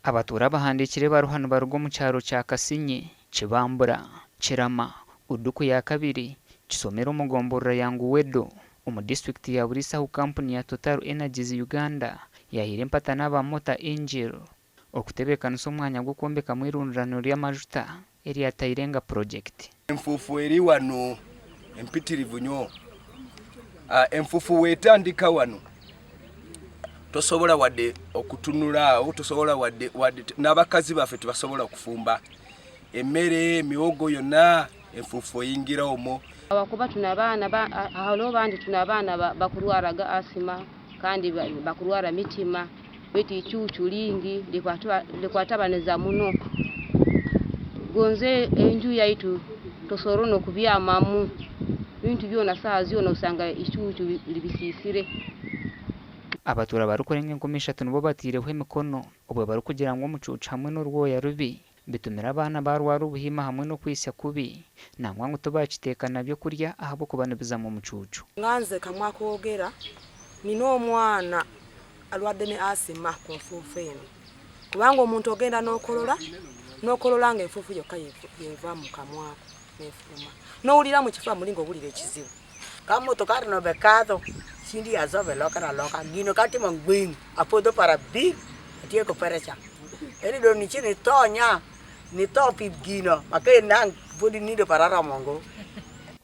Abatuura abahandiikire ebaruha nibaruga omu kyaro kya Kasinye, Kibambura, Kirama, Uduku ya kabiri, Kisomero omu gomborora ya Nguwedo omu disiturikiti ya Buliisa ahu kampuni ya Total Energies Uganda yahaire empatano aba Mota Engil okutebeekanisa omwanya gw'okwombekamu eirundiraniro ry'amajuta erya Tilenga Project. Enfuufu eri wano empitirivu nyo. Enfuufu wetandika wano tosobola wadde okutunula awo, tosobola wadde wadde n'abakazi baffe tebasobola kufumba emmere, emiwogo yonna enfuufu eyingira omwo. Ahakuba tuna abaana hariho abandi tuna abaana bakurwaraga asima kandi bakurwara mitima baitu icuucu lingi likwatabaniza muno gonze enju yaitu tosobora n'okubyamamu bintu byona saaha zoona osanga icuucu libisiisire. Abatuura barikurenga 3000 nibo bataireho emikono obwo barikugira ngu omucuucu hamwe n'orwoya rubi bitumire abaana barwara obuhiima hamwe n'okwitsya kubi nangwa ngu tibakiteeka na byokurya ahabw'okuba nibizamu omucuucu. Nga nze kamwa kwogera, nina omwana alwadde ne asima ku nfuufu eno kubanga omuntu ogenda n'okolora n'okolora nga enfuufu yokka yeva mu kamwako nefuluma n'owulira mu kifuba muli ng'owulira ekizibu. Ka motokar no be kadho, cindi azo be lokre aloka, gino ka timo gbing, apodho para bir, atieko perecha. Eni dong ni ci ni to nya, ni to pi gino, ma ka inang pwod inindo para romo ngo.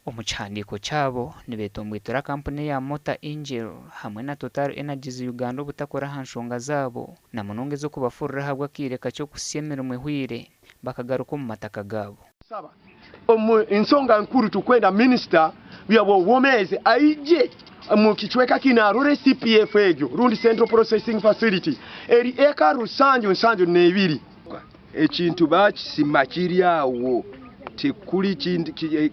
Omu kihandiiko kyabo, nibetomboitora kampuni eya Mota Engil hamwe na Total Energies Uganda obutakora aha nshonga zaabo na munonga ez'okubafurira ahabw'akaire kakye okuhitsya emirimo ehweire bakagaruka omu mataka gaabo. Omu nsonga nkuru tukwenda minisita by'obwomeezi aije omu kicweka kinu arore CPF egyo rundi Central Processing Facility eri eka rusanju nsanju n'ebiri. Ekintu bakisima kiri awo tikuli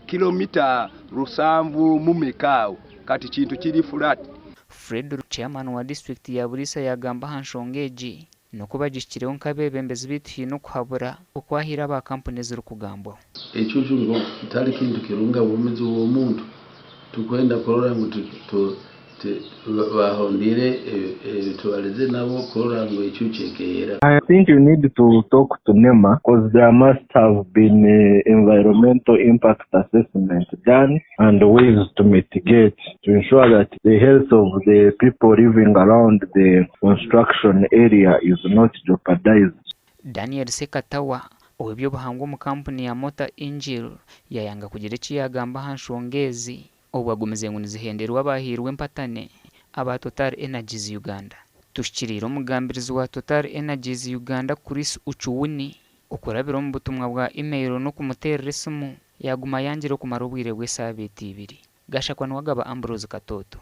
kilomita 7 mumeka awo kati kintu kiri flat. Fred Chairman wa disiturikiti ya Buliisa yaagamba aha nshonga egi n'oku bagihikireho nk'abeebembezi beitu haine okuhabura okwahaire aba kampuni ezirikugambwaho. Ecuucu ngu tari kintu kirungi aha bwomeezi bw'omuntu, tukwenda kurora ngu bahondiire ebitubarize nabo kurora ngu ecuucu ekeera. I think you need to talk to NEMA because there must have been environmental impact assessment done and ways to mitigate to ensure that the health of the people living around the construction area is not jeopardized. Daniel Ssekatawa ow'eby'obuhangwa omu kampuni ya Mota Engil yaayanga kugira eki yaagamba aha nshonga ezi obwo agumize ngu nizihenderwa abahairwe empatane aba Total Energies Uganda. Tuhikiriire omugambirizi wa Total Energies Uganda Chris Uchuwuni okurabira omu butumwa bwa email n'okumuteerera esimu yaaguma ayangire okumara obwire bw'esaabiiti ibiri. Gashakwa Niwagaba Ambrose Katoto.